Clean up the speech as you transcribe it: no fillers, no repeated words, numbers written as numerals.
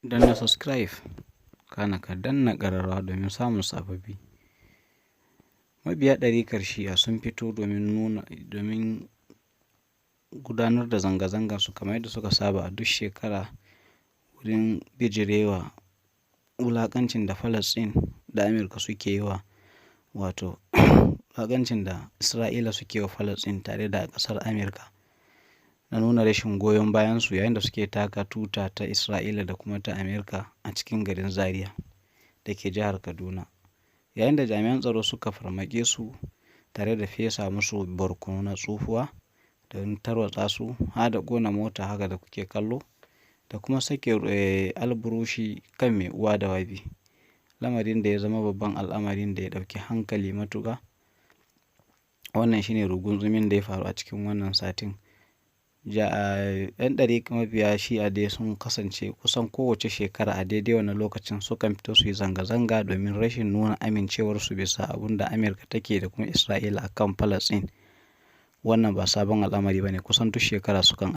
Danna subscribe, kana ka danna ƙararrawa domin samun sababbi. Mabiya ɗarikar Shi'a sun fito domin gudanar da zanga-zangar su kamar yadda suka saba a duk shekara wurin bijirewa wulaƙancin da Falasɗin da Amurka suke yi wa, wato wulaƙancin da Isra'ila suke wa Falasɗin tare da ƙasar Amurka, na nuna rashin goyon bayansu yayin da suke taka tuta ta Isra'ila da kuma ta Amurka a cikin garin Zaria da ke jihar Kaduna. Yayin da jami'an tsaro suka farmake su tare da fesa musu barkono na tsohuwa don tarwatsa su, har da ƙona mota haka da kuke kallo, da kuma sake alburushi kan mai uwa da wabi. Lamarin da ya zama babban al'amarin da ya ɗauki hankali matuƙa. Wannan shine rugunzumin da ya faru a cikin wannan satin. 'Yan ɗarika mabiya Shi'a dai sun kasance kusan kowace shekara a daidai wannan lokacin sukan fito su yi zanga-zanga domin rashin nuna amincewarsu bisa abun da Amurka take da kuma Isra'ila a kan Falasɗin. Wannan ba sabon al'amari ba ne, kusan duk shekara sukan